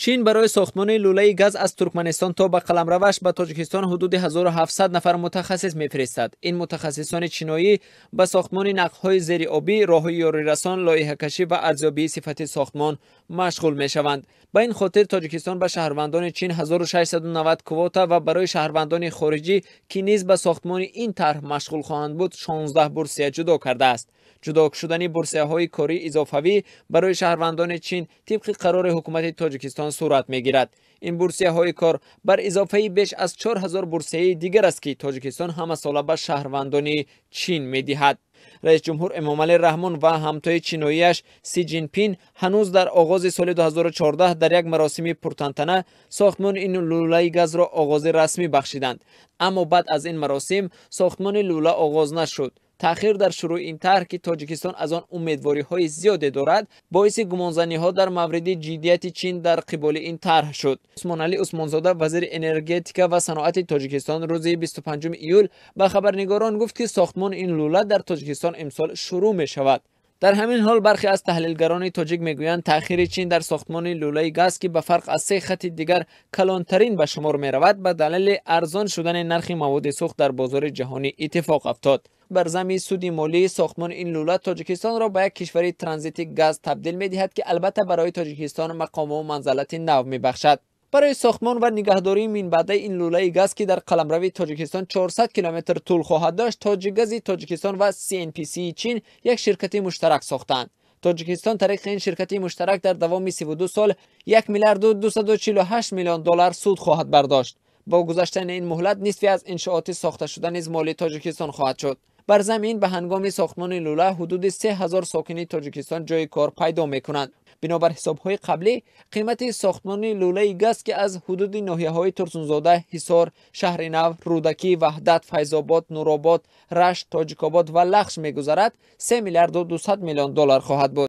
Чин барои сохтмони лӯлаи газ аз Туркманистон то ба қаламраваш ба Тоҷикистон ҳудуди 1700 нафар мутахассис мефиристад. Ин мутахассисони чиноӣ ба сохтмони нақбҳои зериобӣ, роҳҳои ёрирасон, лоиҳакашӣ ва арзёбии сифати сохтмон машғул мешаванд. Ба ин хотир Тоҷикистон ба шаҳрвандони Чин 1690 квота ва барои шаҳрвандони хориҷӣ, ки низ ба сохтмони ин тарҳ машғул хоҳанд буд, 16 бурсия ҷудо кардааст. Ҷудо шудани бурсияҳои кории изофавӣ барои шаҳрвандони Чин тибқи қарори ҳукумати Тоҷикистон сурат мегирад. Ин бурсияҳои кор бар изофаи беш аз 4000 бурсияи дигар аст, ки Тоҷикистон ҳамасола ба шаҳрвандони Чин медиҳад. Раис ҷумҳур Эмомалӣ Раҳмон ва ҳамтои чиноияш Си Ҷинпин ҳанӯз дар оғози соли 2014 дар як маросими пуртантана сохтмони ин лӯлаи газро оғози расмӣ бахшиданд. Аммо баъд аз ин маросим сохтмони лӯла оғоз нашуд. Таъхир дар шурӯи ин тарҳ, ки Тоҷикистон аз он умедвориҳои зиёде дорад, боиси гумонзаниҳо дар мавриди ҷиддияти Чин дар қиболи ин тарҳ шуд. Усмоналӣ Усмонзода, вазири энергетика ва саноати Тоҷикистон, рӯзи 25 июл ба хабарнигорон гуфт, ки сохтмони ин лӯла дар Тоҷикистон имсол шурӯъ мешавад. Дар ҳамин ҳол бархе аз таҳлилгарони тоҷик мегӯянд, таъхири Чин дар сохтмони лӯлаи газ, ки ба фарқ аз се хати дигар калонтарин ба шумор меравад, ба далели арзон шудани нархи маводи сӯхт дар бозори ҷаҳонӣ иттифоқ афтод. Бар замми суди молии сохтмони ин лӯла Тоҷикистонро ба як кишвари транзити газ табдил медиҳад, ки албатта барои Тоҷикистон мақому манзалати нав мебахшад. Барои сохтмон ва нигаҳдории минбаъдаи ин лӯлаи газ, ки дар қаламрави Тоҷикистон 400 километр тӯл хоҳад дошт, Тоҷикгази Тоҷикистон ва CNPC Чин як ширкати муштарак сохтанд. Тоҷикистон тариқи ин ширкати муштарак дар давоми 32 сол 1 миллиарду 248 миллион доллар суд хоҳад бардошт. Бо гузаштани ин муҳлат нисфи аз иншооти сохташуда низ моли Тоҷикистон хоҳад шуд. Бар замин ба ҳангоми сохтмони лӯла ҳудуди 3000 сокини Тоҷикистон ҷойи кор пайдо мекунанд. Бинобар ҳисобҳои қаблӣ, қимати сохтмони лӯлаи газ, ки аз ҳудуди ноҳияҳои Турсунзода, Ҳисор, Шаҳри Нав, Рӯдакӣ, Ваҳдат, Файзобод, Нуробод, Рашт, Тоҷикобод ва Лахш мегузарад, 3 миллиарду 200 миллион доллар хоҳад буд.